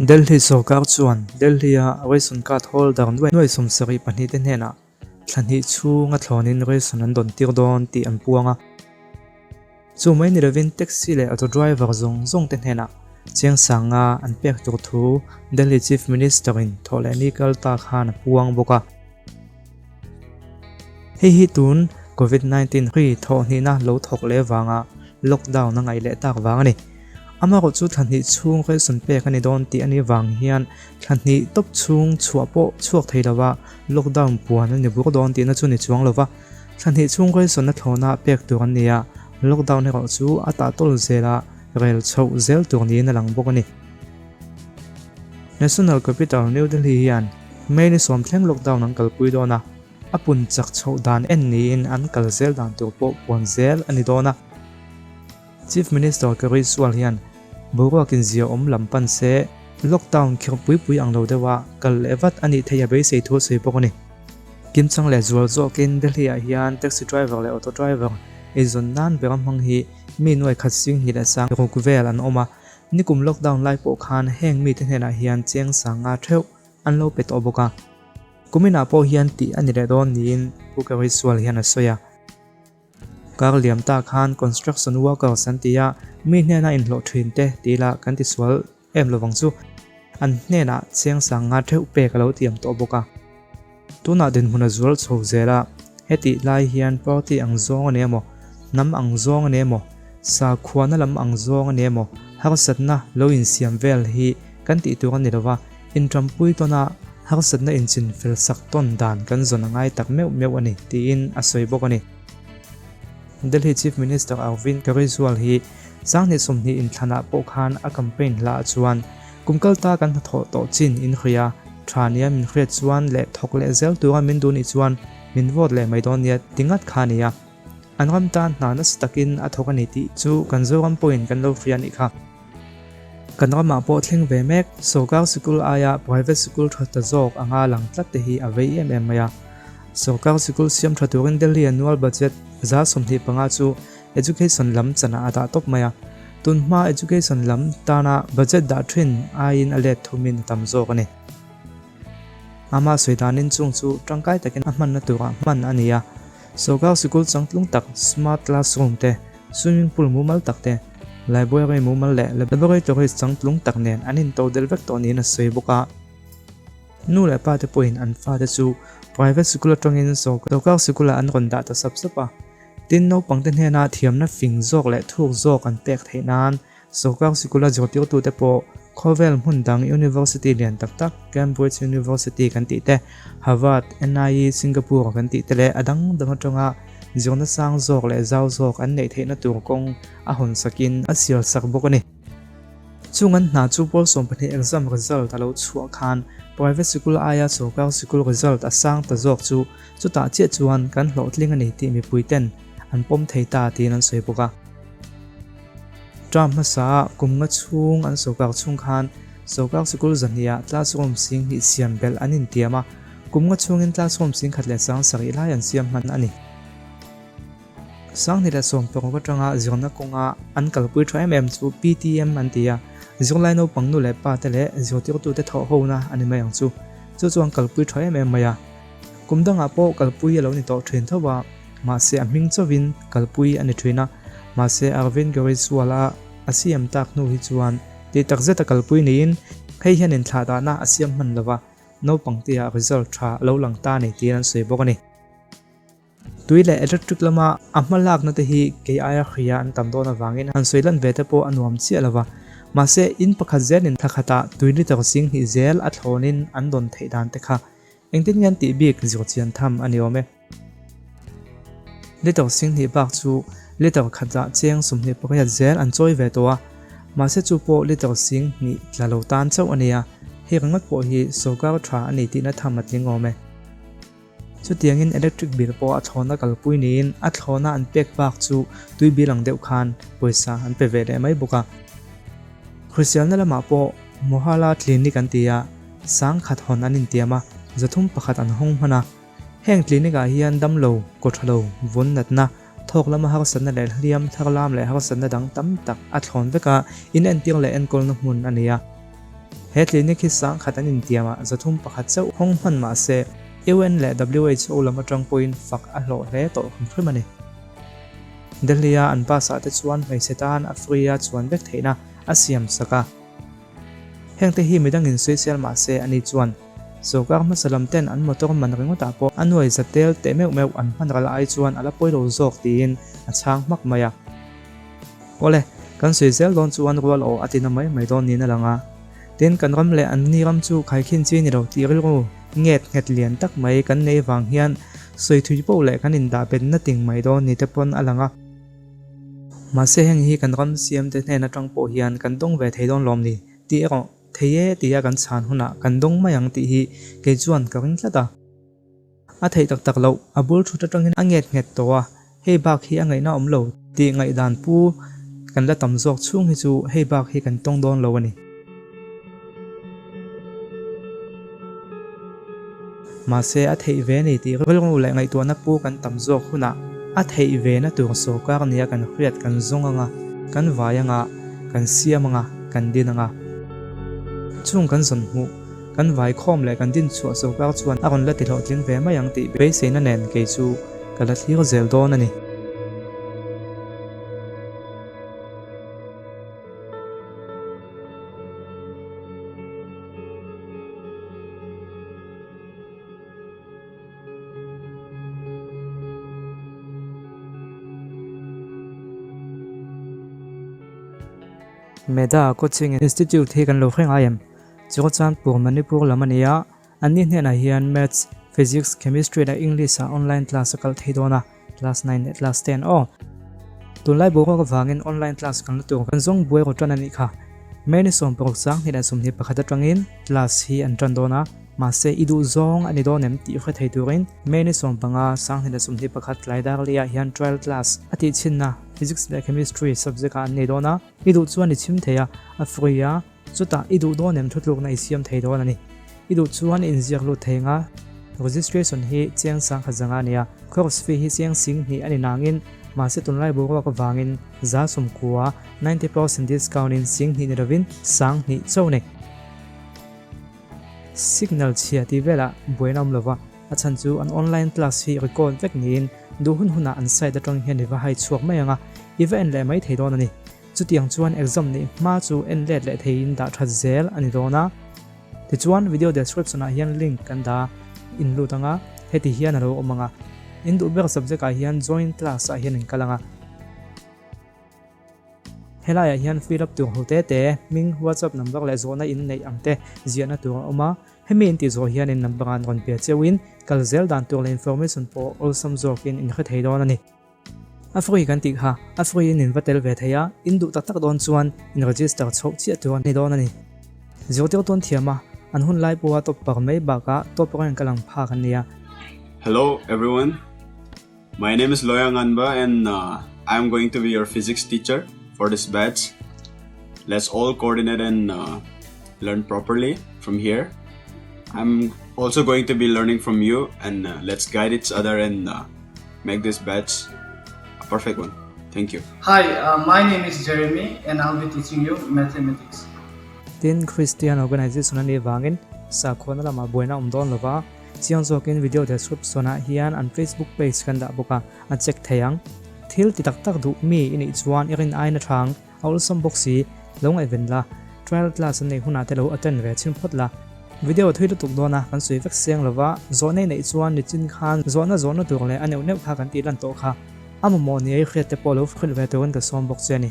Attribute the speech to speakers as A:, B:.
A: Delhi sorkar chuan Delhi-a ration card holder nuai 72 te hnenah thla hnih chhunga thlawnin ration an dawn tir dawn tih an puang a. Chu mai ni lovin taxi leh auto driver zawng zawng te hnenah chiang sanga an pek tur thu Delhi Chief Minister in thawhlehni kal ta khan a puang bawk a. Hei hi tun Covid 19 hri thawhhnihna lo thawk leh vanga lockdown a ngaih leh tak vang a ni. Amaherawhchu thla hnih chhung ration pek a ni dawn tih a nih vang hian thla hnih tawp chhung chhuah pawh chhuak thei lova lockdown puan a ni bur dawn tihna chu ni chuang lova thla hnih chhung ration a thlawna pek tur an ni a, lockdown erawh chu a tahtawl zel a, rel chhoh zel tur niin a lang bawk a ni. National Capital New Delhi hian May ni sawm thleng lockdown an kalpui dawn a, a pun chak chhoh dan en niin an kal zel dan tur pawh puan zel a ni dawn a. Chief Minister Kejriwal hian boruakin zia awm lam pan se lockdown khirh pui pui ang lo deuha kal leh vat a nih theih a beisei thu a sawi bawk a ni. Kimchang leh zual zawkin Delhi-ah hian taxi driver leh auto driver eizawn nan ber a hmang hi mi nuai khat sing hnih leh sang ruk vel an awm a, Nikum lockdown lai pawh khan heng mite hnenah hian cheng sanga theuh an lo pe tawh bawk a. Kuminah pawh hian tih a ni leh dawn niin Pu Kejriwal hian a sawi a. Kar liam ta khan construction workers an ti a, mi hnena inhlawh thin te tih lah kan ti sual em lovang chu. An hnenah cheng sanga theuh pek a lo tiam tawh bawk a. Tunah dinhmun a zual chho zel a, hetih lai hian party ang zawng a ni emaw, hnam ang zawng a ni emaw, sakhuana lam ang zawng a ni emaw, harsatna lo insiam vel hi kan tih tur a ni lova, inṭampui tawna harsatna inchin fel sak tawn dan kan zawn a ngai tak meuh meuh a ni, tiin a sawi bawk a ni. Delhi Chief Minister Arvind Kejriwal hi 2020 inthlanah pawh khan a campaign hlaah chuan Kum kal ta kan hnathawh tawh chin in hria, tha nia min hriat chuan leh thawk leh zel tura min duh nih chuan min vote leh mai dawn nia ti ngat kha a ni a. An ram tan hna nasa takin a thawk a ni tih chu kan Zoram pawhin kan lo hria nih kha. Kan ramah pawh thleng ve mek, sorkar sikul aia private sikul tha ta zawk anga lang tlat te hi a vei em em mai a. Sorkar sikul siam tha turin Delhi annual budget 25% chu Education lam chanah a dah tawp mai a, tunhma education lam tana budget dah thin aiin a let thumin a tam zawk a ni. Amah sawi danin chung chu tangkai takin a hmanna turah hman a ni a, sorkar sikul changtlung tak smart classroom te, swimming pool mumal tak te, library mumal leh laboratories changtlung tak nen an intodel vek tawh niin a sawi bawk a. Nu leh pa te pawhin an fate chu private sikul atangin sorkar sikulah an rawn dah ta sap sap a. Tin, naupangte hnena thiamna fing zawk leh thuk zawk an pek theih nan sorkar sikula zirtirtute pawh khawvel hmun dang university lian tak tak Cambridge University kan tih te, Harvard, NIE, Singapore kan tih te leh a dang dang atanga zirna sang zawk leh zau zawk an neih theihna tur kawng a hawn sakin a sial sak bawk a ni. Chung an hna chu pawl 12 exam result a lo chhuah khan private sikul aia sorkar sikul result a sang ta zawk chu Chutah chiah chuan kan hlawhtling a ni tih mipui ten an pawm thei ta tiin an sawi bawk a. Term hmasa ah kum nga chhung an sorkar chhung khan sorkar sikul zahnih ah classroom sing hnih siam belh an intiam a, kum nga chhungin classroom sing khat leh sang sarih lai an siam hman a ni. 2016 atanga zirna kawnga an kalpui tha em em chu PTM an ti a, zirlai naupang nu leh pa te leh zirtirtute thawh hona a ni mai ang chu. Chu chuan kalpui tha em em mai a. Kum dangah pawh kalpui a lo ni tawh thin tho a, mahse a hming chauhin kalpui a ni thin a, mahse Arvind Kejriwal-a a siam tak hnu hi chuan tih takzet a kalpui niin hei hian inthlahdahna a siam hman lo va, naupang tia result tha a lo lang ta a ni tiin an sawi bawk a ni. Tui leh electric lama a hma lakna te hi kei aia hria an tam dawn avangin han sawi lan ve te pawh a nuam chiah lo va. Mahse, in pakhat zelin thla khatah tui liter sing hnih zel a thlawnin an dawn theih dan te kha engtin nge an tih bik zir chian tham a ni awm e. Liter sing hnih bak chu liter khatah cheng 28 zel an chawi ve tawh a, mahse chu pawh liter sing hnih tla lo tan chauh a ni a, hei ringawt pawh hi sorkar tha a ni tihna tham a tling awm e. Chutiangin electric bill pawh a thlawna kalpui niin a thlawna an pek bak chu tui bill ang deuh khan pawisa an pe ve leh mai bawk a. Hriselna lamah pawh Mohalla Clinic an ti a, sang khat hawn an intiam a, 301 an hawng hman a. Heng clinic ah hian damlo, kawthalo, vawn natna, thawk lama harsatna leh hliam tharlam leh harsatna dang tam tak a thlawn vek a, inentir leh enkawlna hmun a ni a. He clinic hi 10,000 an intiamah 301 chauh hawng hman mah se UN leh WHO lam atang pawhin fak a hlawh hle tawh hrim hrim a ni. Delhi-a an bus ah te chuan hmeichhe tan a free a chuan vek theihna a siam sak a. Hengte hi midangin sawisel mah se ani chuan sorkar hmasa lam ten an motor man ringawtah pawh a nuai za tel teh meuh meuh an hman ral ai chuan a la pawi lo zawk tiin a chhang hmak mai a. Awle, kan sawi zel dawn chuan rual aw a ti na mai mai dawn niin a lang a. Tin, kan ram leh anni ram chu khaikhin chi ni lo tih rilru nget nghet lian tak mai kan nei vang hian sawi thui poh leh kan indah bet na ting mai dawn ni te pawn a lang a. Mahse heng hi kan ram siam te hnen atang pawh hian kan dawng ve thei dawn lawm ni tih erawh thei e tia kan chhan hunah kan dawng mai ang tih hi kei chuan ka ring tlat a. A theih tak tak loh, a bul thut atangin a nget nghet tawh a, hei bak hi a ngaihna awm lo tih ngaihdan pu kan la tam zawk chhung hi chu hei bak hi kan tawng dawn lo a ni. Mahse a theih ve ni tih rilru leh ngaihtuahna pu kan tam zawk hunah a theih ve na tur sawrkar nia kan hriat kan zawng anga, kan vai anga, kan siam anga, kan din anga. Chung kan zawn hmuh. Kan vaikhawm leh kan dinchhuah sawrkar chuan a rawn la ti hlawhtling ve mai ang tih beiseina nen kei chu ka la thlir zel dawn a ni. Meda Coaching Institute hi kan lo hre ngai em? Churachandpur, Manipur lam a ni a, anni hnenah hian Maths, Physics, Chemistry leh English ah online class a kal thei dawn a, class nine leh class ten aw. Tunlai boruak avangin online class kan la tur kan zawng buai rawh tan a nih kha. May ni 16 2021 atangin class hi an tan dawn a, mahse i duh zawng a ni dawn em tih hre thei turin May ni 15 2021 tlai darliah hian trial class a tih chhinna Physics leh Chemistry subject ah an nei dawn a, i duh chuan i chhim thei a, a free a. Chutah i duh dawn em thutlukna i siam thei dawn a ni. I duh chuan i inziak lut thei anga registration hi chiang 10,000 zanga a ni a, course fee hi chiang 20,000 a ni nangin mahse tunlai boruak avangin 90%, 90% discount in 20,000 ni lovin 20,000 chauh a ni. Signal chhia tih velah buaina awm lova, a chhan chu an online class hi record vek niin duh hun hunah an site atang hian i va hai chhuak mai anga i va en leh mai thei dawn a ni. Chutiang chuan exam neih hma chu en let leh theiin dah that zel a ni dawn a. Tichuan video description ah hian link kan dah in lut anga, heti hian a lo awm anga. In duh ber subject ah hian join class ah hian in kal anga. Helai ah hian fill up tur ho te te, hming, whatsapp number leh zawhna in neih ang te ziahna tur a awm a. Hemi in tih zawh hian in number ah an rawn pe cheuhin kal zel dan tur leh information pawh awlsam zawkin in hre thei dawn a ni. A free kan tih kha, a free in in va tel ve thei a, in duh tak tak dawn chuan in register chhoh chiah tur a ni dawn a ni. Zirtir tawn thiam a, an hun lai pawha top par mai bakah top rank a lang phak an ni a.
B: Hello everyone, my name is Loya Nganba and I am going to be your physics teacher for this batch. Let's all coordinate and learn properly from here. I'm also going to be learning from you and let's guide each other and make this batch a perfect one. Thank you.
C: Hi, my name is Jeremy and I'll be teaching you mathematics.
A: Tin, Christian organization a nih vangin sakhuana lamah buaina awm dawn lova, chiang zawkin video description ah hian an Facebook page kan dah bawk a, a check thei ang. Thil ti tak tak duh mi i nih chuan i rin aina thang A awlsam bawk si, lo ngaihven la, trial class an neih hunah te lo attend ve chhin phawt la. Video thui lutuk dawn a, kan sawi vek seng lova, zawhna i neih chuan nichin khan zawhna zawhna tur leh a neuh neuh kha kan tih lan tawh kha. A mamawh ni ei hriat te pawh lo hrilh ve turin ka sawm bawk che a ni.